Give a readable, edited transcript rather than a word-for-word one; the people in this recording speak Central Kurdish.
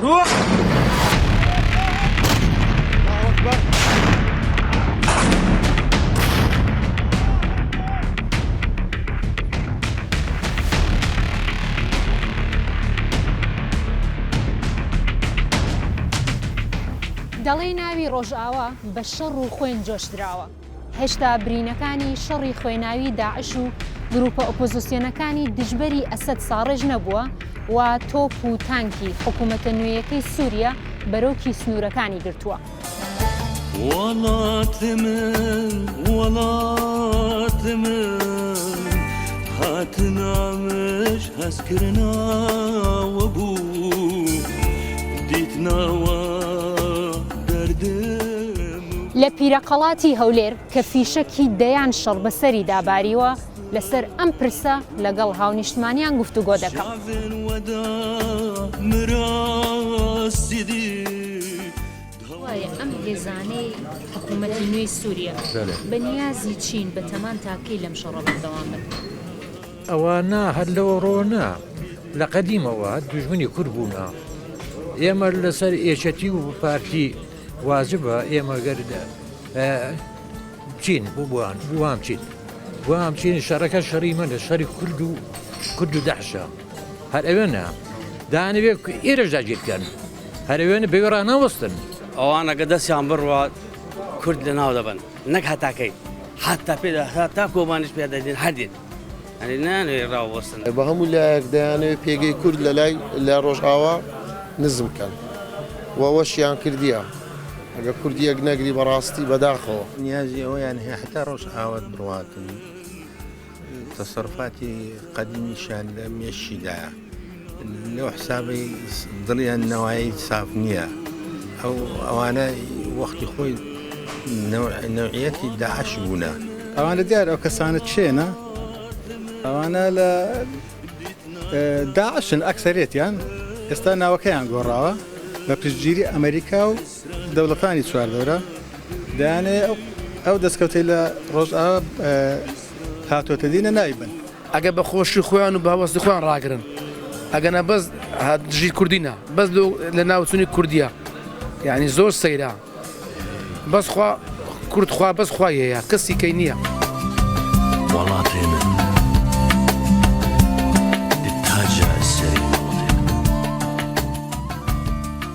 روح الله اکبر دەڵێی ناوی ڕۆژئاوا بە شەڕ و خوێن جۆش دراوە. هێشتا برینەکانی شەڕی خوێناوی داعش و گروپە ئۆپۆزسیۆنەکانی دژبەری ئەسەد ساڕێژ نەبووە و تۆپ و تانکی حکومەتە نوێیەکەی سوریا بەرۆکی سنوورەکانی گرتووە. لە پیرەقەڵاتی هەولێر کە فیشەکی دەیان شەڕ بەسەریدا باریوە، لەسەر ئەم پرسە لەگەڵ هاونیشتمانیان گفتوگۆ دەکەم. وایە ئەم هێزانەی حکوومەتی نوێی سووریە بە نیازی چین بە تەمان تا کەی لەم شەڕە بەردەوام بن؟ ئەوانە هەر لەوەڕۆ نا لە قەدیمەوە دوژمنی کورد بوونە. ئێمە لەسەر یەکێتی و پارتی واجبە ئێمە گەر بچین بۆ بوان بوام چین بوام چین شەڕەکە شەڕی منە شەری کورد و کورد و دەحشە هەر ئەوێنە دانەوێ ئێرەش داگیر بکەن هەر ئەوێنە بەوێ ڕاناوەستن. ئەوان ئەگە دەستیان بڕوات کورد لەناو دەبەن نەک هەتاکەی حتا پێ تا کۆبانیش پێ دەدین هەر دێن. یانی نایانەوێ ڕاوەستن. بە هەموو لایەک دەیانەوێت پێگەی کورد لە لای لە ڕۆژئاوا نزم کەن و ئەوەشیان کردیە. ئەگەر کورد یەک نەگری بەڕاستی بەداخەوە. نیازی ئەوەیان هەیە هەتا ڕۆژئاوات بڕواتن تەسەروفاتی قەدیمیشیان لە مێشکیدایە. لەو حسابەی دڵیان نەوایی ساف نییە ئەو ئەوانە وەختی خۆی نەوعیەتی داعش بوونە. ئەوانە دیار ئەو کەسانە چێنە ئەوانە لە داعشن ئەکسەرێتیان ئێستا ناوەکەیان گۆڕاوە بە پشتگیری ئەمریکا و دەوڵەتانی چواردەورە دەیانێ ئەو دەستکەوتەی لە ڕۆژئاوا هاتۆتە دینە نایبن. ئەگەر بە خۆشی خۆیان و بە هەوەسی خۆیان ڕاگرن ئەگەنا بەس دژی کوردی نا بەس لە ناوچونی کوردیە یعنی زۆر سەیرە بەس خوا کورد خوا بەس خوای هەیە کەسی کەی نییە. وڵاتێ من.